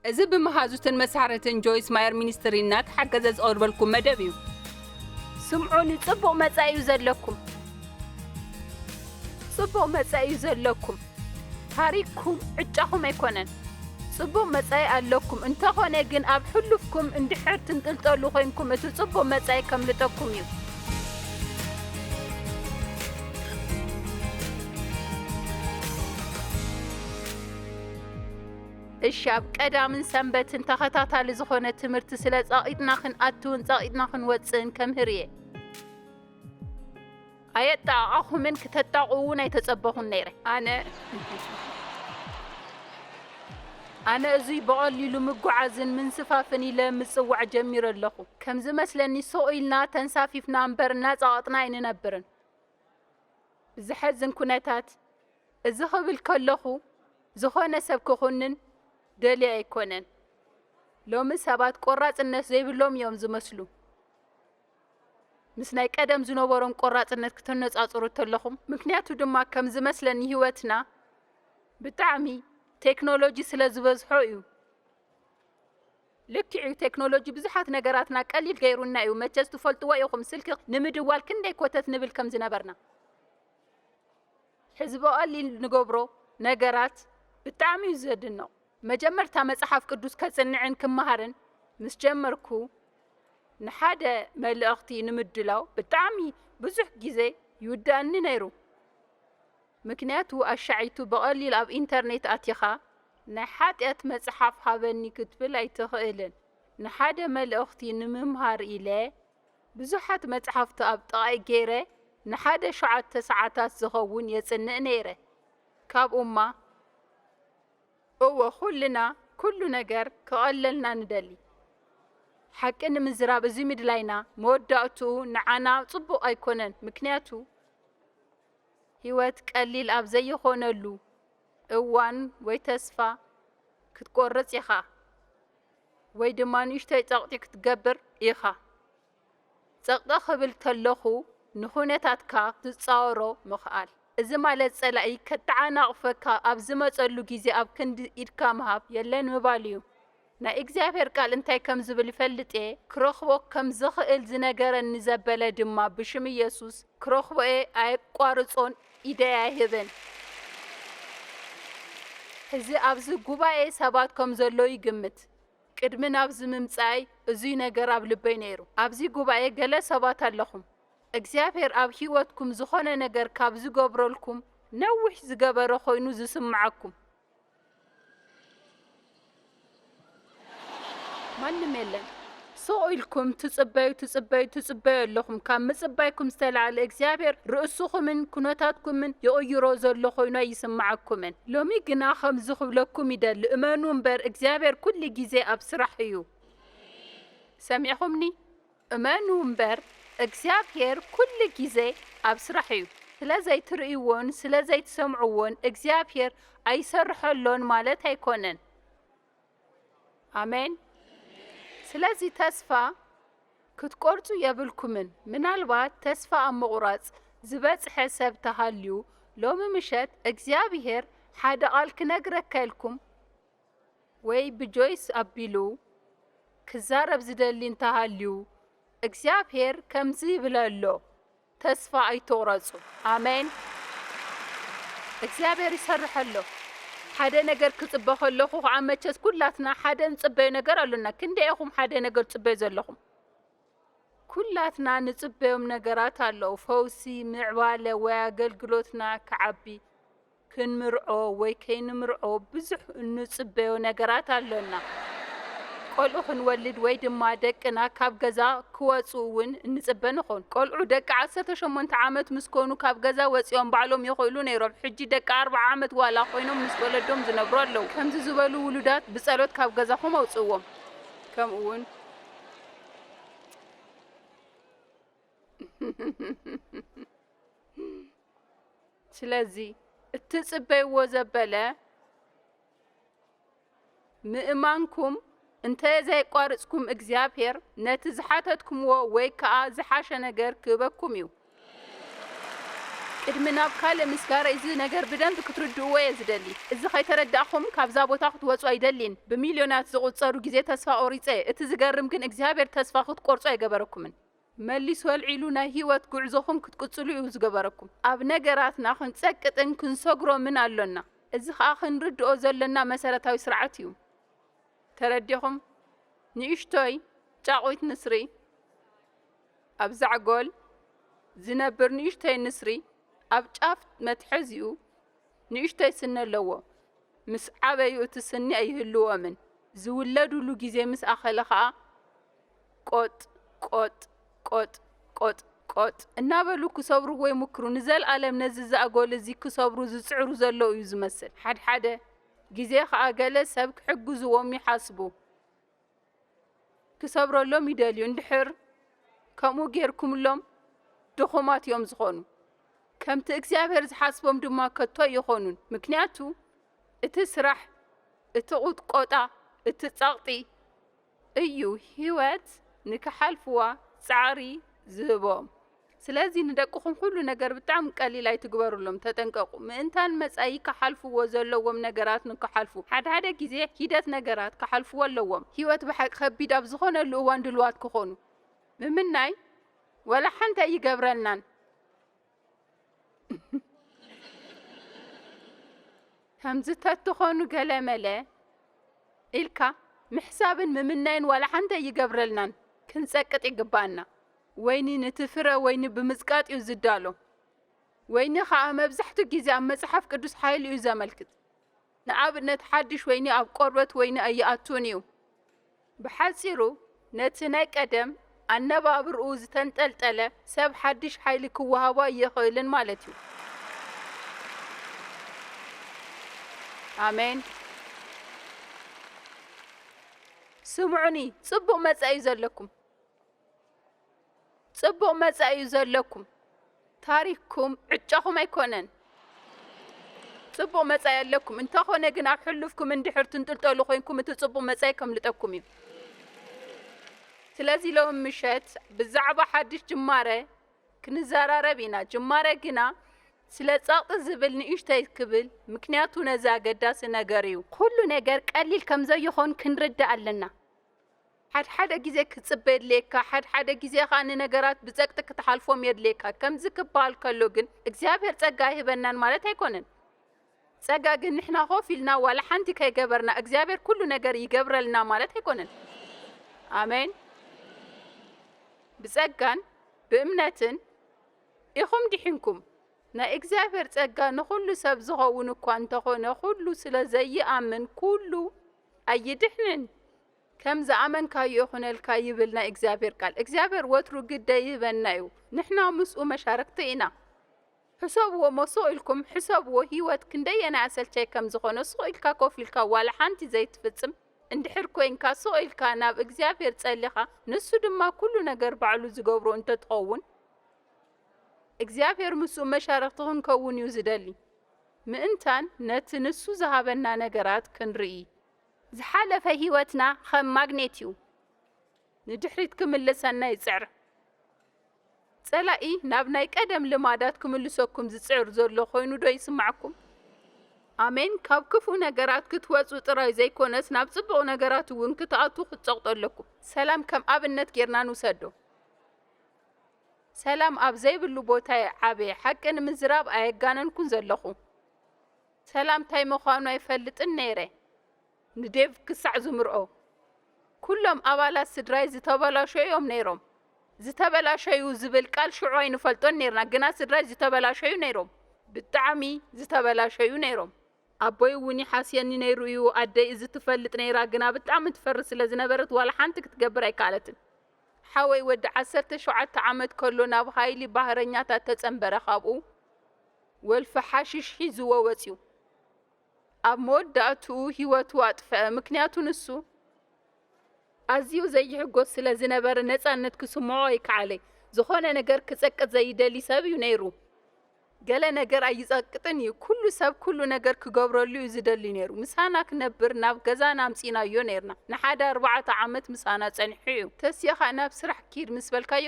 እዚ ብመሃዙትን መሳርሕትን ጆይስ ማየር ሚኒስትሪ እናተሓገዘ ዝቐርበልኩም መደብ እዩ። ስምዑኒ፣ ጽቡቕ መጻኢ እዩ ዘለኩም። ጽቡቕ መጻኢ እዩ ዘለኩም። ታሪኽኩም ዕጫኹም ኣይኮነን። ጽቡቕ መጻኢ ኣለኩም። እንተኾነ ግን ኣብ ሕሉፍኩም እንድሕር ትንጥልጠሉ ኮይንኩም እቲ ጽቡቕ መጻኢ ከምልጠኩም እዩ። እሺ፣ ኣብ ቀዳምን ሰንበትን ተኸታታሊ ዝኾነ ትምህርቲ ስለ ጸቒጥና ክንኣትውን ጸቒጥና ክንወጽእን ከምህር እየ። ኣየጣቓኹምን ክተጣቕኡ እውን ኣይተጸበኹን ነይረ። ኣነ ኣነ እዙይ ብቐሊሉ ምጉዓዝን ምንስፋፍን ኢለ ምጽዋዕ ጀሚረ ኣለኹ። ከም ዝመስለኒ ሱቕ ኢልና ተንሳፊፍና እምበር እናጸቐጥና ኣይንነብርን። ብዘሐዝን ኩነታት፣ እዚ ክብል ከለኹ ዝኾነ ሰብ ክኹንን ደልየ ኣይኮነን። ሎሚ ሰባት ቆራጽነት ዘይብሎም እዮም ዝመስሉ። ምስ ናይ ቀደም ዝነበሮም ቆራጽነት ክተነጻጽሩ እንተለኹም፣ ምክንያቱ ድማ ከም ዝመስለኒ ህይወትና ብጣዕሚ ቴክኖሎጂ ስለ ዝበዝሖ እዩ። ልክዕ እዩ፣ ቴክኖሎጂ ብዙሓት ነገራትና ቀሊል ገይሩና እዩ። መቸስ ትፈልጥዎ ኢኹም፣ ስልኪ ንምድዋል ክንደይ ኮተት ንብል ከም ዝነበርና። ሕዚ ብቐሊል ንገብሮ ነገራት ብጣዕሚ እዩ ዘድንቕ። መጀመርታ መጽሓፍ ቅዱስ ከጽንዕን ክመሃርን ምስ ጀመርኩ፣ ንሓደ መልእኽቲ ንምድላው ብጣዕሚ ብዙሕ ግዜ ይውድኣኒ ነይሩ። ምክንያቱ ኣሻዒቱ ብቐሊል ኣብ ኢንተርኔት ኣቲኻ፣ "ናይ ሓጢኣት መጽሓፍ ሃበኒ" ክትብል ኣይትኽእልን። ንሓደ መልእኽቲ ንምምሃር ኢለ ብዙሓት መጽሓፍቲ ኣብ ጥቓይ ገይረ፣ ንሓደ ሸውዓተ ሰዓታት ዝኸውን የጽንዕ ነይረ። ካብኡማ፣ እወ፣ ኩልና ኩሉ ነገር ክቐለልና ንደሊ። ሓቂ ንምዝራብ፣ እዚ ምድላይና መወዳእትኡ ንዓና ጽቡቕ ኣይኮነን። ምክንያቱ፣ ህይወት ቀሊል ኣብ ዘይኾነሉ እዋን ወይ ተስፋ ክትቆርጽ ኢኻ፣ ወይ ድማ ንእሽተይ ጸቕጢ ክትገብር ኢኻ። ጸቕጢ ክብል ከለኹ፣ ንኹነታትካ ክትጻወሮ ምኽኣል። እዚ ማለት ጸላኢ ከተዓናቕፈካ ኣብ ዝመጸሉ ግዜ ኣብ ክንዲ ኢድካ ምሃብ የለን ምባል እዩ። ናይ እግዚኣብሔር ቃል እንታይ ከም ዝብል ይፈልጥ እየ፣ ክረኽቦ ከም ዝኽእል ዝነገረኒ ዘበለ ድማ ብሽም ኢየሱስ ክረኽቦ እየ፣ ኣየቋርጾን፣ ኢደይ ኣይህብን። ሕዚ ኣብዚ ጉባኤ ሰባት ከም ዘለዉ ይግምት። ቅድሚ ናብዚ ምምጻይ እዙይ ነገር ኣብ ልበይ ነይሩ። ኣብዚ ጉባኤ ገለ ሰባት ኣለኹም፣ እግዚኣብሔር ኣብ ህይወትኩም ዝኾነ ነገር ካብ ዝገብረልኩም ነዊሕ ዝገበረ ኮይኑ ዝስምዓኩም። ማንም የለን። ሱቕ ኢልኩም ትጽበዩ፣ ትጽበዩ፣ ትጽበዩ ኣለኹም። ካብ ምጽባይኩም ዝተላዕለ እግዚኣብሔር ርእስኹምን ኩነታትኩምን ይቕይሮ ዘሎ ኮይኑ ኣይስምዓኩምን። ሎሚ ግና ከምዚ ክብለኩም ይደሊ፣ እመኑ እምበር እግዚኣብሔር ኩሉ ግዜ ኣብ ስራሕ እዩ። ሰሚዕኹምኒ? እመኑ እምበር እግዚኣብሔር ኩሉ ግዜ ኣብ ስራሕ እዩ። ስለ ዘይትርእይዎን ስለ ዘይትሰምዕዎን እግዚኣብሔር ኣይሰርሐሎን ማለት ኣይኮነን። ኣሜን። ስለዚ ተስፋ ክትቆርጹ የብልኩምን። ምናልባት ተስፋ ኣብ ምቑራጽ ዝበጽሐ ሰብ ተሃልዩ፣ ሎሚ ምሸት እግዚኣብሔር ሓደ ቃል ክነግረካ ኢልኩም ወይ ብጆይስ ኣቢሉ ክዛረብ ዝደሊ እንተሃልዩ፣ እግዚኣብሔር ከምዚ ይብል ኣሎ፣ ተስፋ ኣይትቑረጹ። ኣሜን። እግዚኣብሔር ይሰርሕ ኣሎ። ሓደ ነገር ክጽበ ከለኹ ኸዓ፣ መቸስ ኩላትና ሓደ ንጽበዮ ነገር ኣሎና። ክንደይ ኢኹም ሓደ ነገር ትጽበዩ ዘለኹም? ኩላትና ንጽበዮም ነገራት ኣለዉ። ፈውሲ፣ ምዕባለ፣ ወይ ኣገልግሎትና ክዓቢ፣ ክንምርዖ ወይ ከይንምርዖ ብዙሕ እንጽበዮ ነገራት ኣሎና። ቆልዑ ክንወልድ ወይ ድማ ደቅና ካብ ገዛ ክወጹ እውን እንጽበ ንኾን። ቆልዑ ደቂ ዓሰርተ ሸሞንተ ዓመት ምስ ኮኑ ካብ ገዛ ወጺኦም ባዕሎም ይኽእሉ ነይሮም። ሕጂ ደቂ ኣርብዓ ዓመት ዋላ ኮይኖም ምስ ወለዶም ዝነብሩ ኣለዉ። ከምዚ ዝበሉ ውሉዳት ብጸሎት ካብ ገዛኹም ኣውጽእዎም። ከምኡ እውን ስለዚ እትጽበይዎ ዘበለ ምእማንኩም እንተ ዘየቋርጽኩም፣ እግዚኣብሔር ነቲ ዝሓተትኩምዎ ወይ ከኣ ዝሓሸ ነገር ክህበኩም እዩ። ቅድሚ ናብ ካልእ ምስጋረ፣ እዚ ነገር ብደንቢ ክትርድእዎ እየ ዝደሊ። እዚ ከይተረዳእኹም ካብዛ ቦታ ክትወጹ ኣይደሊን። ብሚልዮናት ዝቑጸሩ ግዜ ተስፋ ቆሪጸ። እቲ ዝገርም ግን እግዚኣብሔር ተስፋ ክትቆርጹ ኣይገበረኩምን። መሊሱ ኣልዒሉ ናይ ህይወት ጉዕዞኹም ክትቅጽሉ እዩ ዝገበረኩም። ኣብ ነገራትና ክንጸቅጥን ክንሰግሮምን ኣሎና። እዚ ኸኣ ክንርድኦ ዘሎና መሰረታዊ ስርዓት እዩ። ተረዲኹም? ንእሽቶይ ጫቑት ንስሪ፣ ኣብ ዛዕጎል ዝነብር ንእሽቶይ ንስሪ፣ ኣብ ጫፍ መትሐዚኡ ንእሽቶይ ስኒ ኣለዎ። ምስ ዓበዩ እቲ ስኒ ኣይህልዎምን። ዝውለዱሉ ግዜ ምስ ኣኸለ ኸኣ ቆጥ፣ ቆጥ፣ ቆጥ፣ ቆጥ፣ ቆጥ እናበሉ ክሰብርዎ ይሙክሩ። ንዘልኣለም ነዚ ዛዕጎል እዚ ክሰብሩ ዝጽዕሩ ዘለዉ እዩ ዝመስል። ሓድሓደ ግዜ ኸኣ ገለ ሰብ ክሕግዝዎም ይሓስቡ። ክሰብረሎም ይደልዩ። እንድሕር ከምኡ ጌርኩምሎም ድኹማት እዮም ዝኾኑ። ከምቲ እግዚኣብሔር ዝሓስቦም ድማ ከቶ ኣይኾኑን። ምክንያቱ እቲ ስራሕ፣ እቲ ቁጥቆጣ፣ እቲ ጸቕጢ እዩ ህይወት ንክሓልፍዋ ጻዕሪ ዝህቦም። ስለዚ ንደቅኹም ኩሉ ነገር ብጣዕሚ ቀሊል ኣይትግበሩሎም፣ ተጠንቀቑ። ምእንታን መጻኢ ክሓልፍዎ ዘለዎም ነገራት ንክሓልፉ፣ ሓደ ሓደ ግዜ ሂደት ነገራት ክሓልፍዎ ኣለዎም። ህይወት ብሓቂ ከቢድ ኣብ ዝኾነሉ እዋን ድልዋት ክኾኑ ምምናይ ዋላ ሓንቲ ኣይገብረልናን። ከምዚ ተትኾኑ ገለ መለ ኢልካ ምሕሳብን ምምናይን ዋላ ሓንቲ ኣይገብረልናን። ክንጸቅጥ ይግባኣና። ወይኒ ነቲ ፍረ ወይኒ ብምጽቃጥ እዩ ዝዳሎ። ወይኒ ኸኣ መብዛሕትኡ ግዜ ኣብ መጽሓፍ ቅዱስ ሓይሊ እዩ ዘመልክት። ንኣብነት ሓድሽ ወይኒ ኣብ ቆርበት ወይኒ ኣይኣቱን እዩ። ብሓጺሩ ነቲ ናይ ቀደም ኣነባብርኡ ዝተንጠልጠለ ሰብ ሓድሽ ሓይሊ ክወሃቦ ኣይኽእልን ማለት እዩ። ኣሜን። ስምዑኒ፣ ጽቡቕ መጻኢ እዩ ዘለኩም። ጽቡቕ መጻኢ እዩ ዘለኩም። ታሪኽኩም ዕጫኹም ኣይኮነን። ጽቡቕ መጻኢ ኣለኩም። እንተኾነ ግን ኣብ ሕሉፍኩም እንድሕር ትንጥልጠሉ ኮይንኩም እቲ ጽቡቕ መጻኢ ከምልጠኩም እዩ። ስለዚ ሎሚ ምሸት ብዛዕባ ሓድሽ ጅማረ ክንዘራረብ ኢና። ጅማረ ግና ስለ ጸቕጢ ዝብል ንእሽተይ ክብል፣ ምክንያቱ ነዚ ኣገዳሲ ነገር እዩ። ኩሉ ነገር ቀሊል ከም ዘይኾን ክንርዳእ ኣለና። ሓድሓደ ግዜ ክጽበ የድልየካ፣ ሓድሓደ ግዜ ኸኣ ንነገራት ብጸቅጢ ክትሓልፎም የድልየካ። ከምዚ ክበሃል ከሎ ግን እግዚኣብሔር ጸጋ ኣይህበናን ማለት ኣይኮነን። ጸጋ ግን ንሕና ኮፍ ኢልና ዋላ ሓንቲ ከይገበርና እግዚኣብሔር ኩሉ ነገር ይገብረልና ማለት ኣይኮነን። ኣሜን። ብጸጋን ብእምነትን ኢኹም ድሒንኩም። ናይ እግዚኣብሔር ጸጋ ንኹሉ ሰብ ዝኸውን እኳ እንተኾነ፣ ኩሉ ስለ ዘይኣምን ኩሉ ኣይድሕንን። ከም ዝኣመንካዮ ይኹነልካ ይብል ናይ እግዚኣብሔር ቃል። እግዚኣብሔር ወትሩ ግደ ይህበና እዩ። ንሕና ምስኡ መሻርክቲ ኢና። ሕሰብዎ እሞ ሱቕ ኢልኩም፣ ሕሰብዎ ህይወት ክንደየናይ ኣሰልቻይ ከም ዝኾነ። ሱቕ ኢልካ ኮፍ ኢልካ ዋላ ሓንቲ ዘይትፍጽም እንድሕር ኮይንካ፣ ሱቕ ኢልካ ናብ እግዚኣብሔር ጸሊኻ፣ ንሱ ድማ ኩሉ ነገር ባዕሉ ዝገብሮ እንተትኸውን፣ እግዚኣብሔር ምስኡ መሻርኽቲ ክንከውን እዩ ዝደሊ። ምእንታን ነቲ ንሱ ዝሃበና ነገራት ክንርኢ። ዝሓለፈ ህይወትና ኸም ማግኔት እዩ። ንድሕሪት ክምልሰና ይጽዕር። ጸላኢ ናብ ናይ ቀደም ልማዳት ክምልሰኩም ዝጽዕር ዘሎ ኮይኑ ዶ ይስማዕኩም? ኣሜን። ካብ ክፉእ ነገራት ክትወጹ ጥራይ ዘይኮነስ፣ ናብ ጽቡቕ ነገራት እውን ክትኣትዉ ክትጸቕጡ ኣለኩም። ሰላም ከም ኣብነት ጌርና ንውሰዶ። ሰላም ኣብ ዘይብሉ ቦታ እየ ዓብየ። ሓቂ ንምዝራብ ኣየጋነንኩን ዘለኹ። ሰላም እንታይ ምዃኑ ኣይፈልጥን ነይረ። ንዴቭ ክሳዕ ዝምርዖ። ኩሎም ኣባላት ስድራይ ዝተበላሸዩ እዮም ነይሮም። ዝተበላሸዩ ዝብል ቃል ሽዑ ኣይንፈልጦን ነይርና፣ ግና ስድራይ ዝተበላሸዩ ነይሮም። ብጣዕሚ ዝተበላሸዩ ነይሮም። ኣቦይ እውን ይሓስየኒ ነይሩ እዩ። ኣደይ እዚ ትፈልጥ ነይራ፣ ግና ብጣዕሚ ትፈርህ ስለ ዝነበረት ዋላ ሓንቲ ክትገብር ኣይከኣለትን። ሓወይ ወዲ ዓሰርተ ሸውዓተ ዓመት ከሎ ናብ ሃይሊ ባህረኛታት ተጸንበረ። ካብኡ ወልፊ ሓሽሽ ሒዝዎ ወጺኡ። ኣብ መወዳእትኡ ህይወቱ ኣጥፍአ። ምክንያቱ ንሱ ኣዝዩ ዘይሕጎስ ስለ ዝነበረ ነጻነት ክስምዖ ኣይከኣለ። ዝኾነ ነገር ክጸቅጥ ዘይደሊ ሰብ እዩ ነይሩ። ገለ ነገር ኣይጸቅጥን እዩ። ኩሉ ሰብ ኩሉ ነገር ክገብረሉ እዩ ዝደሊ ነይሩ። ምሳና ክነብር ናብ ገዛና ኣምጺእናዮ ነይርና። ንሓደ ኣርባዕተ ዓመት ምሳና ጸኒሑ እዩ። ተስዮ ኸኣ ናብ ስራሕ ኪድ ምስ በልካዮ፣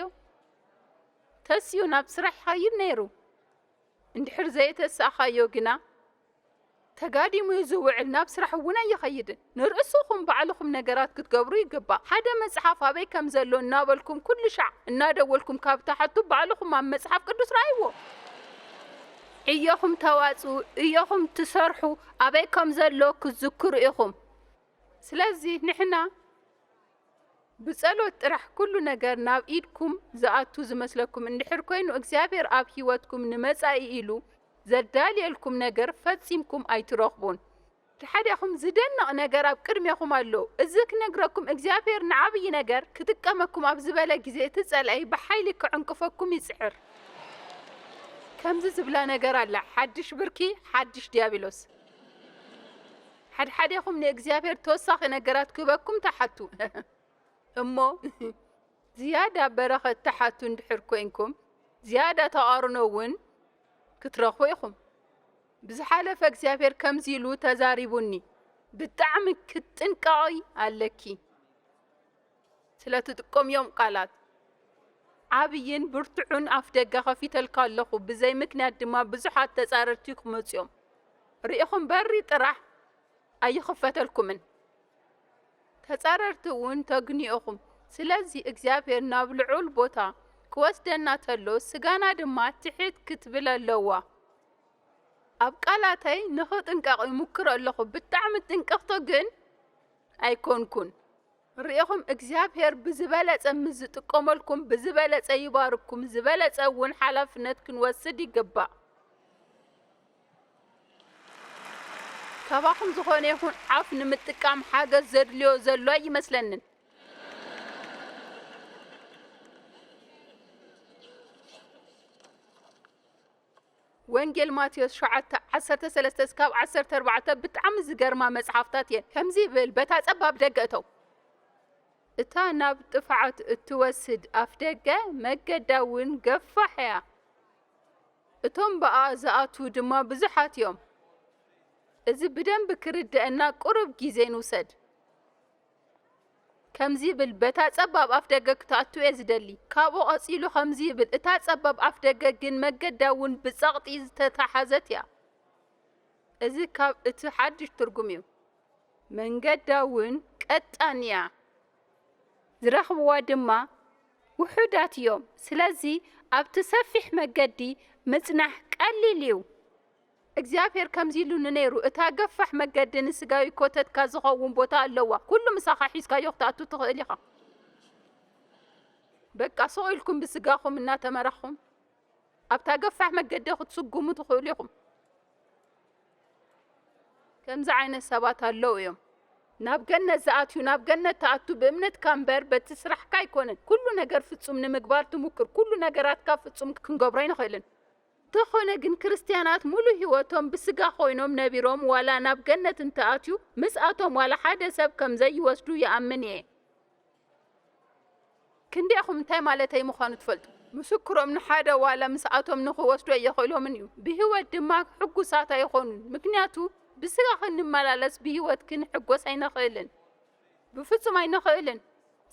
ተስዩ ናብ ስራሕ ይኸይድ ነይሩ። እንድሕር ዘየተሳእኻዮ ግና፣ ተጋዲሙ እዩ ዝውዕል፣ ናብ ስራሕ እውን ኣይኸይድን። ንርእስኹም ባዕልኹም ነገራት ክትገብሩ ይግባእ። ሓደ መጽሓፍ ኣበይ ከም ዘሎ እናበልኩም፣ ኩሉ ሻዕ እናደወልኩም ካብ ትሓቱ፣ ባዕልኹም ኣብ መጽሓፍ ቅዱስ ረኣይዎ። ዕዮኹም ተዋጽኡ፣ ዕዮኹም ትሰርሑ፣ ኣበይ ከም ዘሎ ክትዝክሩ ኢኹም። ስለዚ ንሕና ብጸሎት ጥራሕ ኩሉ ነገር ናብ ኢድኩም ዝኣቱ ዝመስለኩም እንድሕር ኮይኑ፣ እግዚኣብሔር ኣብ ህይወትኩም ንመጻኢ ኢሉ ዘዳልየልኩም ነገር ፈጺምኩም ኣይትረኽቡን። ድሓደ ኢኹም፣ ዝደንቕ ነገር ኣብ ቅድሜኹም ኣሎ። እዚ ክነግረኩም፣ እግዚኣብሔር ንዓብዪ ነገር ክጥቀመኩም ኣብ ዝበለ ግዜ፣ እቲ ጸላኢ ብሓይሊ ክዕንቅፈኩም ይጽዕር። ከምዚ ዝብላ ነገር ኣላ፣ ሓድሽ ብርኪ፣ ሓድሽ ዲያብሎስ። ሓድሓዴኹም ንእግዚኣብሔር ተወሳኺ ነገራት ክህበኩም ትሓቱ። እሞ ዝያዳ በረኸት ትሓቱ እንድሕር ኮይንኩም፣ ዝያዳ ተቓርኖ እውን ክትረኽቡ ኢኹም። ብዝሓለፈ እግዚኣብሔር ከምዚ ኢሉ ተዛሪቡኒ፣ "ብጣዕሚ ክትጥንቀቒ ኣለኪ ስለ ትጥቀምዮም ቃላት። ዓብይን ብርቱዕን ኣፍደገ ከፊተልካ ኣለኹ፣ ብዘይ ምክንያት ድማ ብዙሓት ተጻረርቲ ክመጹ እዮም። ርኢኹም በሪ ጥራሕ ኣይኽፈተልኩምን፣ ተጻረርቲ እውን ተግንዩኹም። ስለዚ እግዚኣብሔር ናብ ልዑል ቦታ ክወስደና ተሎ፣ ስጋና ድማ ትሕት ክትብል ኣለዋ። ኣብ ቃላተይ ንኽጥንቀቕ ይምክር ኣለኹ፣ ብጣዕሚ ጥንቅቕቲ ግን ኣይኮንኩን። ርኢኹም፣ እግዚኣብሔር ብዝበለጸ ምስ ዝጥቀመልኩም፣ ብዝበለጸ ይባርኩም፣ ዝበለጸ እውን ሓላፍነት ክንወስድ ይግባእ። ካባኹም ዝኾነ ይኹን ዓፍ ንምጥቃም ሓገዝ ዘድልዮ ዘሎ ኣይመስለንን። ወንጌል ማቴዎስ ሸውዓተ ዓሰርተ ሰለስተ እስካብ ዓሰርተ ኣርባዕተ ብጣዕሚ ዝገርማ መጽሓፍታት እየን። ከምዚ ይብል፣ "በታ ጸባብ ደገ እተው። እታ ናብ ጥፍዓት እትወስድ ኣፍደገ መገዳ እውን ገፋሕ እያ። እቶም ብኣ ዝኣትዉ ድማ ብዙሓት እዮም።" እዚ ብደንቢ ክርደአና ቁሩብ ግዜ ንውሰድ። ከምዚ ይብል፣ "በታ ጸባብ ኣፍደገ ክትኣቱ እየ ዝደሊ።" ካብኡ ቀጺሉ ከምዚ ይብል፣ "እታ ጸባብ ኣፍደገ ግን መገዳ እውን ብጸቕጢ ዝተታሕዘት እያ።" እዚ ካብ እቲ ሓድሽ ትርጉም እዩ። "መንገዳ እውን ቀጣን እያ፣ ዝረኽብዋ ድማ ውሑዳት እዮም። ስለዚ ኣብቲ ሰፊሕ መገዲ ምጽናሕ ቀሊል እዩ።" እግዚኣብሔር ከምዚ ኢሉኒ ነይሩ፣ "እታ ገፋሕ መገዲ ንስጋዊ ኮተትካ ዝኸውን ቦታ ኣለዋ። ኩሉ ምሳኻ ሒዝካዮ ክትኣቱ ትኽእል ኢኻ። በቃ ስቕ ኢልኩም ብስጋኹም እናተመራሕኹም ኣብታ ገፋሕ መገዲ ክትስጉሙ ትኽእሉ ኢኹም።" ከምዚ ዓይነት ሰባት ኣለዉ እዮም። ናብ ገነት ዝኣትዩ፣ ናብ ገነት ትኣቱ ብእምነትካ እምበር በቲ ስራሕካ ኣይኮነን። ኩሉ ነገር ፍጹም ንምግባር ትሙክር፣ ኩሉ ነገራትካ ፍጹም ክንገብሮ ኣይንኽእልን። እንተኾነ ግን ክርስትያናት ሙሉ ህይወቶም ብስጋ ኮይኖም ነቢሮም ዋላ ናብ ገነት እንተኣትዩ ምስኣቶም ዋላ ሓደ ሰብ ከም ዘይወስዱ ይኣምን እየ። ክንደኢኹም እንታይ ማለተይ ምዃኑ ትፈልጡ? ምስክሮም ንሓደ ዋላ ምስኣቶም ንኽወስዱ ኣይኽእሎምን እዩ። ብህይወት ድማ ሕጉሳት ኣይኾኑን። ምክንያቱ ብስጋ ክንመላለስ ብህይወት ክንሕጎስ ኣይንኽእልን። ብፍጹም ኣይንኽእልን።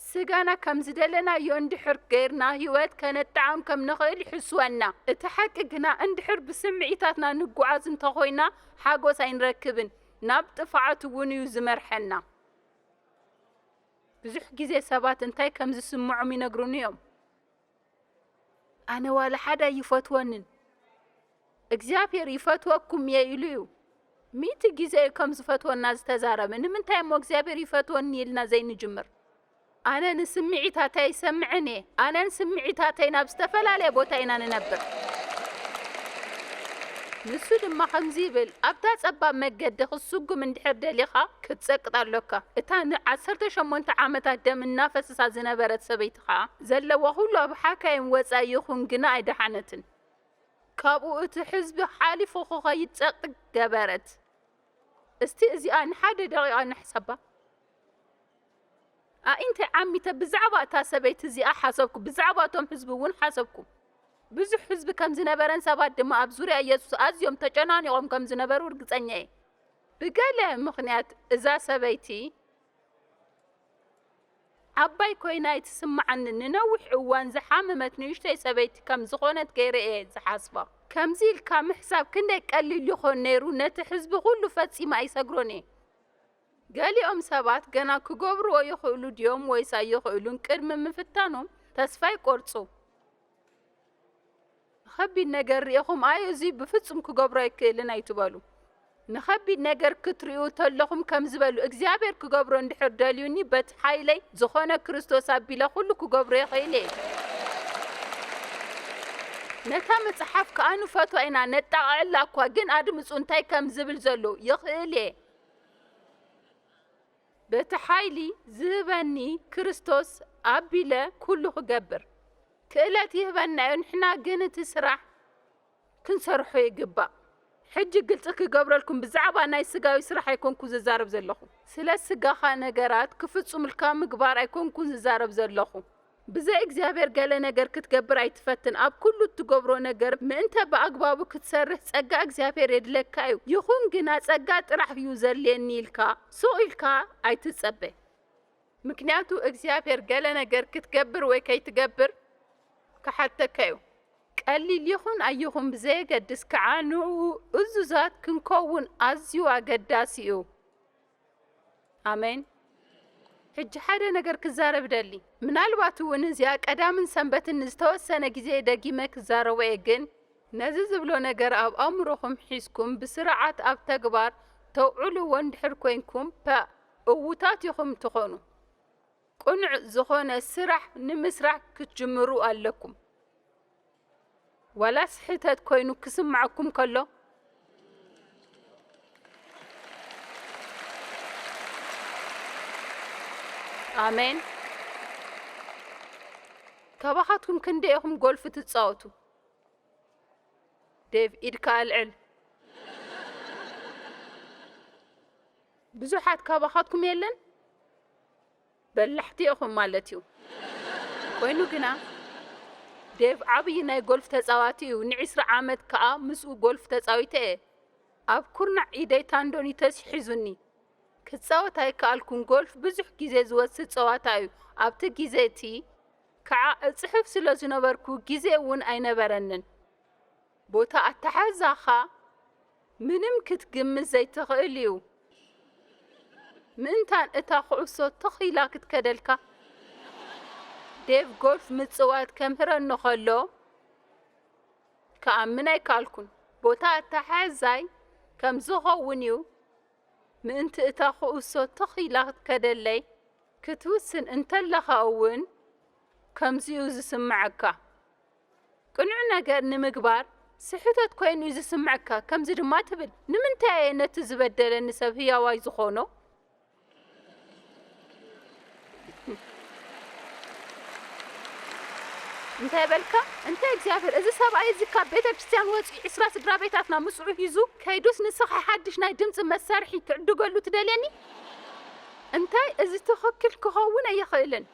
ስጋና ከም ዝደለናዮ እንድሕር ገይርና ህይወት ከነጣዕም ከም ንኽእል ይሕስወና። እቲ ሓቂ ግና እንድሕር ብስምዒታትና ንጓዓዝ እንተኾይና ሓጎስ ኣይንረክብን። ናብ ጥፍዓት እውን እዩ ዝመርሐና። ብዙሕ ግዜ ሰባት እንታይ ከም ዝስምዖም ይነግሩኒ እዮም። ኣነ ዋላ ሓደ ኣይፈትወንን። እግዚኣብሔር ይፈትወኩም እየ ኢሉ እዩ። ሚእቲ ግዜ እዩ ከም ዝፈትወና ዝተዛረበ። ንምንታይ እሞ እግዚኣብሔር ይፈትወኒ ኢልና ዘይንጅምር? ኣነ ንስምዒታተይ ይሰምዕን እየ። ኣነን ስምዒታተይ ናብ ዝተፈላለየ ቦታ ኢና ንነብር። ንሱ ድማ ከምዚ ይብል፣ ኣብታ ጸባብ መገዲ ክትስጉም እንድሕር ደሊኻ፣ ክትጸቅጥ ኣሎካ። እታ ንዓሰርተ ሸሞንተ ዓመታት ደም እናፈሰሳ ዝነበረት ሰበይቲ ኸኣ፣ ዘለዋ ኹሉ ኣብ ሓካይም ወጻኢ ይኹን ግና ኣይደሓነትን። ካብኡ እቲ ህዝቢ ሓሊፉ ክኸይድ ጸቕጢ ገበረት። እስቲ እዚኣ ንሓደ ደቂቓ ንሕሰባ። ኣዒንተይ ዓሚተ ብዛዕባ እታ ሰበይቲ እዚኣ ሓሰብኩ፣ ብዛዕባ እቶም ህዝቢ እውን ሓሰብኩ። ብዙሕ ህዝቢ ከም ዝነበረን ሰባት ድማ ኣብ ዙርያ ኢየሱስ ኣዝዮም ተጨናኒቖም ከም ዝነበሩ ርግጸኛ እየ። ብገለ ምኽንያት እዛ ሰበይቲ ዓባይ ኮይና ኣይትስምዓንን። ንነዊሕ እዋን ዝሓመመት ንእሽተይ ሰበይቲ ከም ዝኾነት ገይረ እየ ዝሓስባ። ከምዚ ኢልካ ምሕሳብ ክንደይ ቀሊል ይኾን ነይሩ፣ ነቲ ህዝቢ ኩሉ ፈጺመ ኣይሰግሮን እየ። ገሊኦም ሰባት ገና ክገብርዎ ይኽእሉ ድዮም ወይስ ኣይኽእሉን ቅድሚ ምፍታኖም ተስፋ ይቆርጹ። ንኸቢድ ነገር ርኢኹም፣ "ኣይ፣ እዚ ብፍጹም ክገብሮ ኣይክእልን" ኣይትበሉ። ንኸቢድ ነገር ክትርእዩ ተለኹም ከምዚ በሉ፣ "እግዚኣብሔር ክገብሮ እንድሕር ደልዩኒ፣ በቲ ሓይለይ ዝኾነ ክርስቶስ ኣቢለ ኩሉ ክገብሮ ይኽእል እየ።" ነታ መጽሓፍ ከኣ ንፈትዋ ኢና፣ ነጣቕዐላ እኳ፣ ግን ኣድምጹ እንታይ ከም ዝብል ዘሎ። "ይኽእል እየ። በቲ ሓይሊ ዝህበኒ ክርስቶስ ኣቢለ ኩሉ ክገብር ክእለት ይህበና እዩ፣ ንሕና ግን እቲ ስራሕ ክንሰርሖ ይግባእ።" ሕጂ ግልጺ ክገብረልኩም፣ ብዛዕባ ናይ ስጋዊ ስራሕ ኣይኮንኩ ዝዛረብ ዘለኹ። ስለ ስጋኻ ነገራት ክፍጹምልካ ምግባር ኣይኮንኩን ዝዛረብ ዘለኹ። ብዘይ እግዚኣብሔር ገለ ነገር ክትገብር ኣይትፈትን። ኣብ ኩሉ እትገብሮ ነገር ምእንተ ብኣግባቡ ክትሰርሕ ጸጋ እግዚኣብሔር የድለካ እዩ። ይኹን ግና ጸጋ ጥራሕ እዩ ዘድልየኒ ኢልካ ሱቕ ኢልካ ኣይትጸበ። ምክንያቱ እግዚኣብሔር ገለ ነገር ክትገብር ወይ ከይትገብር ክሓተካ እዩ። ቀሊል ይኹን ኣይኹን ብዘየገድስ ከዓ ንኡ እዙዛት ክንከውን ኣዝዩ ኣገዳሲ እዩ። ኣሜን። ሕጂ ሓደ ነገር ክዛረብ ደሊ። ምናልባት እውን እዚኣ ቀዳምን ሰንበትን ንዝተወሰነ ግዜ ደጊመ ክዛረቦ እየ፣ ግን ነዚ ዝብሎ ነገር ኣብ ኣእምሮኹም ሒዝኩም ብስርዓት ኣብ ተግባር ተውዕልዎ እንድሕር ኮይንኩም፣ ፐ፣ እውታት ኢኹም ትኾኑ። ቅኑዕ ዝኾነ ስራሕ ንምስራሕ ክትጅምሩ ኣለኩም። ዋላ ስሕተት ኮይኑ ክስምዓኩም ከሎ፣ ኣሜን። ካባኻትኩም ክንደይ ኢኹም ጎልፍ ትጻወቱ? ዴቭ፣ ኢድካ ኣልዕል። ብዙሓት ካባኻትኩም የለን? በላሕቲ ኢኹም ማለት እዩ። ኮይኑ ግና፣ ዴቭ ዓብዪ ናይ ጎልፍ ተጻዋቲ እዩ። ንዒስራ ዓመት ከኣ ምስኡ ጎልፍ ተጻዊተ እየ። ኣብ ኩርናዕ ኢደይ ታንዶኒተስ ሒዙኒ። ክጻወት ኣይከኣልኩን። ጎልፍ ብዙሕ ግዜ ዝወስድ ጸዋታ እዩ። ኣብቲ ግዜ እቲ ከኣ እጽሕፍ ስለ ዝነበርኩ፣ ግዜ እውን ኣይነበረንን። ቦታ ኣተሓሕዛኻ ምንም ክትግምት ዘይትኽእል እዩ። ምእንታን እታ ኩዕሶ ትኽ ኢላ ክትከደልካ። ዴቭ ጎልፍ ምጽዋት ከምህረኒ ከሎ ክኣምን ኣይከኣልኩን። ቦታ ኣተሓሕዛይ ከም ዝኸውን እዩ። ምእንቲ እታ ኩዕሶ ትኽ ኢላ ክትከደለይ ክትውስን እንተለኻ እውን ከምዚ'ዩ ዝስምዓካ። ቅኑዕ ነገር ንምግባር ስሕተት ኮይኑ እዩ ዝስምዓካ። ከምዚ ድማ ትብል፣ "ንምንታይ እየ ነቲ ዝበደለኒ ሰብ ህያዋይ ዝኾኖ?" እንታይ በልካ? እንታይ እግዚኣብሔር፣ እዚ ሰብኣይ እዚ ካብ ቤተ ክርስቲያን ወፂኡ ዒስራ ስድራ ቤታትና ምስኡ ሒዙ ከይዱስ ንስኻ ሓድሽ ናይ ድምፂ መሳርሒ ትዕድገሉ ትደልየኒ? እንታይ እዚ ትኽክል ክኸውን ኣይኽእልን።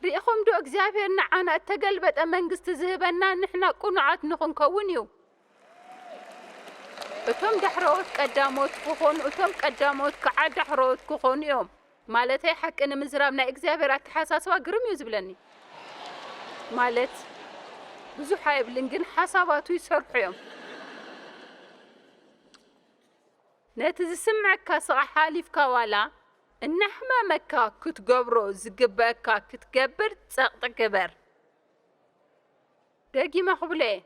ርኢኹም ዶ እግዚኣብሔር ንዓና እተገልበጠ መንግስቲ ዝህበና ንሕና ቅኑዓት ንኽንከውን እዩ። እቶም ዳሕረዎት ቀዳሞት ክኾኑ፣ እቶም ቀዳሞት ከዓ ዳሕረዎት ክኾኑ እዮም። ማለተይ ሓቂ ንምዝራብ ናይ እግዚኣብሔር ኣተሓሳስባ ግርም እዩ ዝብለኒ። ማለት ብዙሕ ኣይብልን ግን ሓሳባቱ ይሰርሑ እዮም። ነቲ ዝስምዐካ ስቓይ ሓሊፍካ ዋላ እናሕመመካ ክትገብሮ ዝግበኣካ ክትገብር ጸቕጢ ግበር። ደጊመ ክብሎ እየ።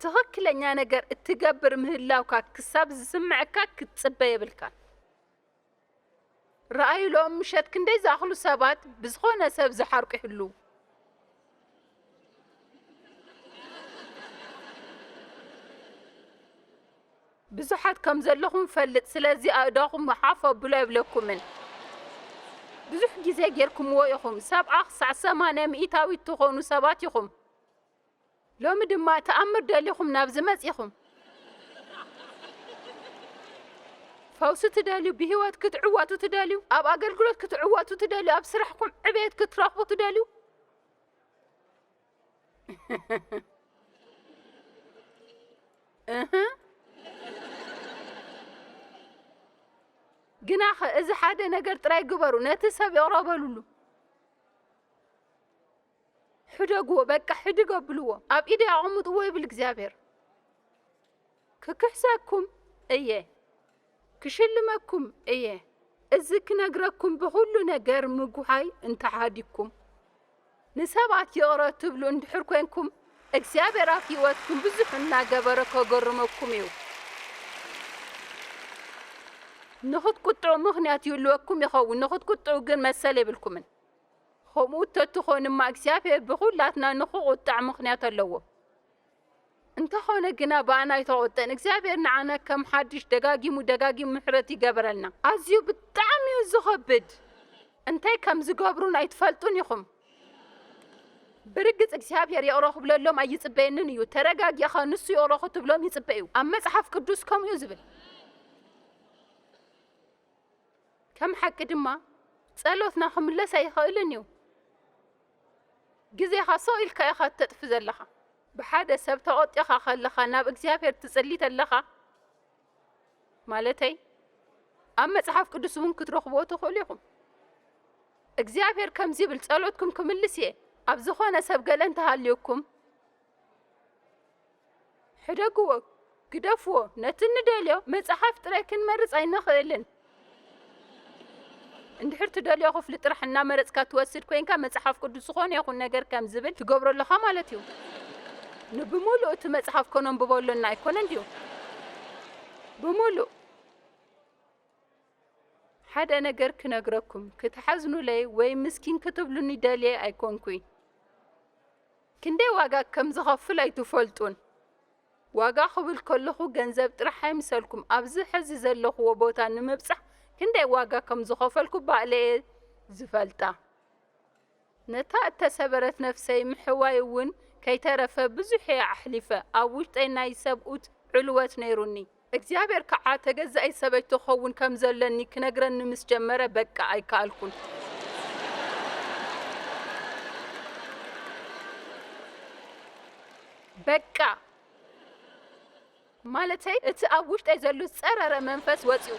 ትኽክለኛ ነገር እትገብር ምህላውካ ክሳብ ዝስምዐካ ክትጽበ የብልካን። ረኣዩ ሎም ምሸት ክንደይ ዝኣኽሉ ሰባት ብዝኾነ ሰብ ዝሓርቁ ይህልዉ። ብዙሓት ከም ዘለኹም ፈልጥ፣ ስለዚ ኣእዳኹም ሓፍ ኣብሉ ኣይብለኩምን። ብዙሕ ግዜ ጌርኩምዎ ኢኹም። ሰብዓ ክሳዕ ሰማንያ ሚእታዊት ትኾኑ ሰባት ኢኹም። ሎሚ ድማ ተኣምር ደሊኹም ናብዚ መጺኹም። ፈውሲ ትደልዩ፣ ብህይወት ክትዕወቱ ትደልዩ፣ ኣብ ኣገልግሎት ክትዕወቱ ትደልዩ፣ ኣብ ስራሕኩም ዕቤት ክትረኽቡ ትደልዩ። እህ። ግናኸ እዚ ሓደ ነገር ጥራይ ግበሩ፣ ነቲ ሰብ ይቕረ በሉሉ። ሕደግዎ፣ በቃ ሕድግ ኣብልዎ፣ ኣብ ኢደይ ኣቐምጥዎ ይብል እግዚኣብሔር። ክክሕሰኩም እየ፣ ክሽልመኩም እየ። እዚ ክነግረኩም ብኹሉ ነገር ምጉሃይ እንተሓዲግኩም፣ ንሰባት ይቕረ ትብሉ እንድሕር ኮንኩም፣ እግዚኣብሔር ኣብ ህይወትኩም ብዙሕ እናገበረ ከገርመኩም እዩ። ንኽትቁጥዑ ምኽንያት ይህልወኩም ይኸውን፣ ንኽትቁጥዑ ግን መሰል የብልኩምን። ከምኡ እተትኾንማ እግዚኣብሔር ብኹላትና ንኽቁጣዕ ምኽንያት ኣለዎ። እንተኾነ ግና ብኣና ኣይተቆጠን። እግዚኣብሔር ንዓና ከም ሓድሽ ደጋጊሙ ደጋጊሙ ምሕረት ይገበረልና። ኣዝዩ ብጣዕሚ እዩ ዝኸብድ። እንታይ ከም ዝገብሩን ኣይትፈልጡን ኢኹም። ብርግጽ እግዚኣብሔር ይቕረ ክብለሎም ኣይጽበየንን እዩ። ተረጋጊእኻ ንሱ ይቕረ ክትብሎም ይጽበ እዩ። ኣብ መጽሓፍ ቅዱስ ከምኡ እዩ ዝብል። ከም ሓቂ ድማ ጸሎትና ክምለስ ኣይኽእልን እዩ። ግዜኻ ስቕ ኢልካ ኢኻ እተጥፊ ዘለኻ። ብሓደ ሰብ ተቖጢኻ ከለኻ ናብ እግዚኣብሔር ትጽሊ ተለኻ፣ ማለተይ ኣብ መጽሓፍ ቅዱስ እውን ክትረኽብዎ ትኽእሉ ኢኹም። እግዚኣብሔር ከምዚ ይብል፣ ጸሎትኩም ክምልስ እየ። ኣብ ዝኾነ ሰብ ገለ እንተሃልዩኩም፣ ሕደግዎ፣ ግደፍዎ። ነቲ ንደልዮ መጽሓፍ ጥራይ ክንመርጽ ኣይንኽእልን። እንድሕር ትደልዮ ክፍሊ ጥራሕ እናመረጽካ ትወስድ ኮይንካ፣ መጽሓፍ ቅዱስ ዝኾነ ይኹን ነገር ከም ዝብል ትገብሮ ኣለኻ ማለት እዩ። ንብሙሉእ እቲ መጽሓፍ ከነንብቦ ኣሎና ኣይኮነን ድዩ? ብሙሉእ። ሓደ ነገር ክነግረኩም፣ ክትሓዝኑለይ ወይ ምስኪን ክትብሉኒ ደልየ ኣይኮንኩይ። ክንደይ ዋጋ ከም ዝኸፍል ኣይትፈልጡን። ዋጋ ክብል ከለኹ ገንዘብ ጥራሕ ኣይምሰልኩም። ኣብዚ ሕዚ ዘለኹዎ ቦታ ንምብጻሕ ክንደይ ዋጋ ከም ዝኸፈልኩ ባዕለየ ዝፈልጣ። ነታ እተሰበረት ነፍሰይ ምሕዋይ እውን ከይተረፈ ብዙሕ እየ ኣሕሊፈ። ኣብ ውሽጠይ ናይ ሰብኡት ዕልወት ነይሩኒ። እግዚኣብሔር ከዓ ተገዛኢት ሰበይቲ ክኸውን ከም ዘለኒ ክነግረኒ ምስ ጀመረ በቃ ኣይከኣልኩን። በቃ ማለተይ እቲ ኣብ ውሽጠይ ዘሎ ዝጸረረ መንፈስ ወጺኡ።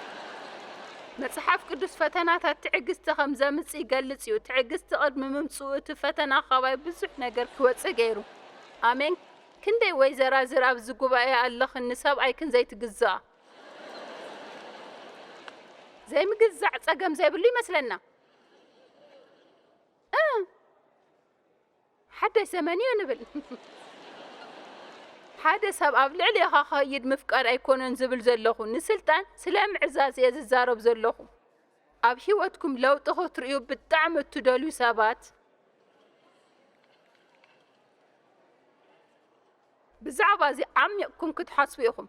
መጽሓፍ ቅዱስ ፈተናታት ትዕግስቲ ከም ዘምጽእ ይገልጽ እዩ። ትዕግስቲ ቅድሚ ምምጽኡ እቲ ፈተና ካባይ ብዙሕ ነገር ክወጽእ ገይሩ። ኣሜን። ክንደይ ወይዘራዝር ኣብዚ ጉባኤ ኣለኽን ንሰብኣይክን ዘይትግዝኣ። ዘይምግዛዕ ጸገም ዘይብሉ ይመስለና። እ፣ ሓዳሽ ዘመን እዩ ንብል። ሓደ ሰብ ኣብ ልዕሌኻ ክኸይድ ምፍቃድ ኣይኮነን ዝብል ዘለኹ። ንስልጣን ስለ ምዕዛዝ እየ ዝዛረብ ዘለኹ። ኣብ ህይወትኩም ለውጢ ክትርእዩ ብጣዕሚ እትደልዩ ሰባት፣ ብዛዕባ እዚ ዓሚቕኩም ክትሓስቡ ኢኹም።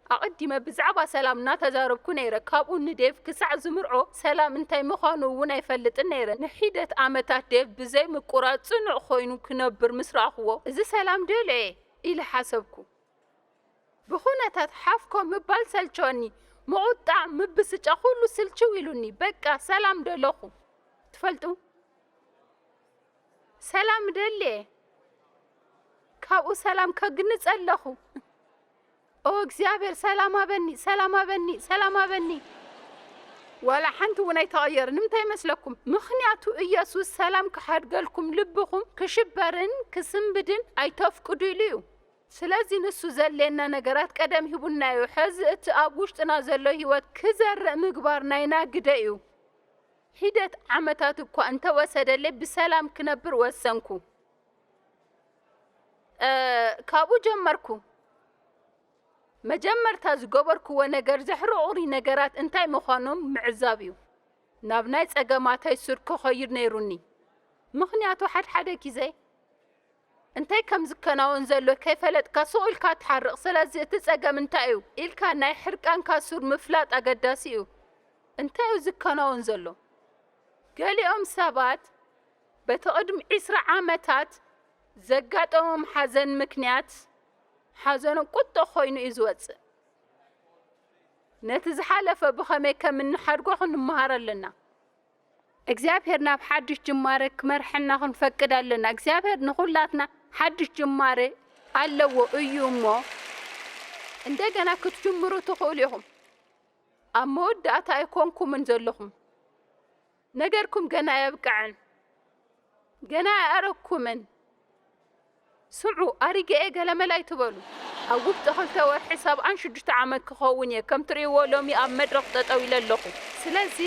ኣቐዲመ ብዛዕባ ሰላም እናተዛረብኩ ነይረ። ካብኡ ንዴቭ ክሳዕ ዝምርዖ ሰላም እንታይ ምዃኑ እውን ኣይፈልጥን ነይረ። ንሒደት ዓመታት ዴቭ ብዘይ ምቁራጽ ጽኑዕ ኮይኑ ክነብር ምስ ረኣኽዎ፣ "እዚ ሰላም ደልዮ እየ" ኢለ ሓሰብኩ። ብኹነታት ሓፍኮ ምባል ሰልቸወኒ። ምቑጣዕ፣ ምብስጫ፣ ኩሉ ስልችው ኢሉኒ። በቃ ሰላም ደለኹ። ትፈልጡ? ሰላም ደልየ። ካብኡ ሰላም ከግንጽ ኣለኹ። ኦ እግዚኣብሔር፣ ሰላም ኣበኒ፣ ሰላም ኣበኒ፣ ሰላም ኣበኒ። ዋላ ሓንቲ እውን ኣይተቐየረ። ንምንታይ ይመስለኩም? ምኽንያቱ ኢየሱስ ሰላም ክሓድገልኩም፣ ልብኹም ክሽበርን ክስንብድን ኣይተፍቅዱ ኢሉ እዩ። ስለዚ ንሱ ዘድልየና ነገራት ቀደም ሂቡናዮ። ሕዚ እቲ ኣብ ውሽጥና ዘሎ ህይወት ክዘርእ ምግባር ናይና ግደ እዩ። ሒደት ዓመታት እኳ እንተወሰደለይ ብሰላም ክነብር ወሰንኩ። እ፣ ካብኡ ጀመርኩ። መጀመርታ ዝገበርክዎ ነገር ዘሕርቑኒ ነገራት እንታይ ምዃኖም ምዕዛብ እዩ። ናብ ናይ ጸገማተይ ሱር ክኸይድ ነይሩኒ። ምኽንያቱ ሓድሓደ ግዜ እንታይ ከም ዝከናወን ዘሎ ከይፈለጥካ ሱቕ ኢልካ ትሓርቕ። ስለዚ እቲ ጸገም እንታይ እዩ ኢልካ ናይ ሕርቃንካ ሱር ምፍላጥ ኣገዳሲ እዩ። እንታይ እዩ ዝከናወን ዘሎ? ገሊኦም ሰባት በቲ ቅድሚ ዒስራ ዓመታት ዘጋጠሞም ሓዘን ምክንያት ሓዘኖም ቁጥዕ ኮይኑ እዩ ዝወጽእ። ነቲ ዝሓለፈ ብኸመይ ከም እንሓድጎ ክንመሃር ኣለና። እግዚኣብሔር ናብ ሓድሽ ጅማረ ክመርሐና ክንፈቅድ ኣለና። እግዚኣብሔር ንኹላትና ሓድሽ ጅማረ ኣለዎ እዩ እሞ፣ እንደገና ክትጅምሩ ትኽእሉ ኢኹም። ኣብ መወዳእታ ኣይኮንኩምን ዘለኹም። ነገርኩም ገና ኣየብቅዐን። ገና ኣይኣረግኩምን። ስምዑ፣ ኣሪገ'የ ገለመለ ኣይትበሉ። ኣብ ውሽጢ ክልተ ወርሒ ሰብዓን ሽዱሽተ ዓመት ክኸውን እየ። ከም ትርእይዎ ሎሚ ኣብ መድረኽ ጠጠው ኢለ ኣለኹ። ስለዚ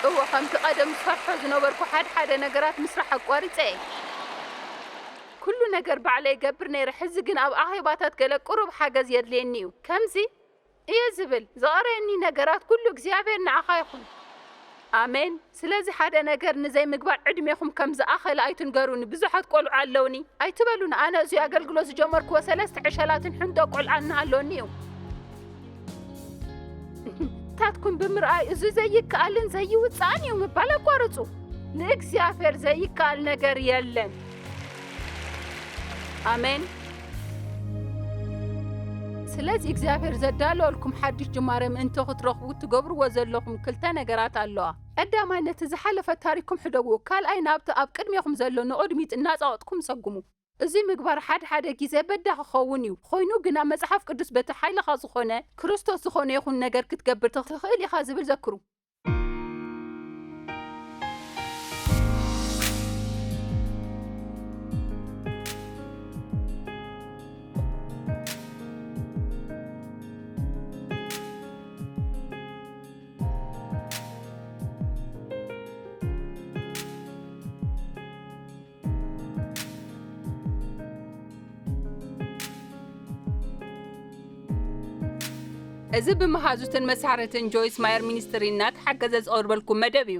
እወ፣ ከምቲ ቀደም ዝሰርሖ ዝነበርኩ ሓደ ሓደ ነገራት ምስራሕ ኣቋሪጸ እየ። ኩሉ ነገር ባዕለይ ይገብር ነይረ። ሕዚ ግን ኣብ ኣኼባታት ገለ ቁሩብ ሓገዝ የድልየኒ እዩ። ከምዚ እየ ዝብል፣ ዝቐረየኒ ነገራት ኩሉ እግዚኣብሔር ንዓኻ ይኹን። ኣሜን። ስለዚ ሓደ ነገር ንዘይምግባር ዕድሜኹም ከም ዝኣኸለ ኣይትንገሩኒ። ብዙሓት ቆልዑ ኣለውኒ ኣይትበሉኒ። ኣነ እዚ ኣገልግሎት ዝጀመርክዎ ሰለስተ ዕሸላትን ሕንዶ ቆልዓን እናሃለወኒ እዩ። ታትኩም ብምርኣይ እዚ ዘይከኣልን ዘይውጻእን እዩ ምባል ኣቋርጹ። ንእግዚኣብሔር ዘይከኣል ነገር የለን። ኣሜን። ስለዚ እግዚኣብሔር ዘዳለወልኩም ሓድሽ ጅማሬ ምእንቲ ክትረኽቡ ትገብርዎ ዘለኹም ክልተ ነገራት ኣለዋ። ቀዳማይ ነቲ ዝሓለፈ ታሪኽኩም ሕደግዎ። ካልኣይ ናብቲ ኣብ ቅድሜኹም ዘሎ ንቕድሚት እናጻወጥኩም ሰጉሙ። እዚ ምግባር ሓደ ሓደ ግዜ በዳኺ ክኸውን እዩ። ኮይኑ ግና መጽሓፍ ቅዱስ በቲ ሓይልኻ ዝኾነ ክርስቶስ ዝኾነ ይኹን ነገር ክትገብር ትኽእል ኢኻ ዝብል ዘክሩ። እዚ ብመሃዙትን መሳርሕትን ጆይስ ማየር ሚኒስትሪ እናተሓገዘ ዝቐርበልኩም መደብ እዩ።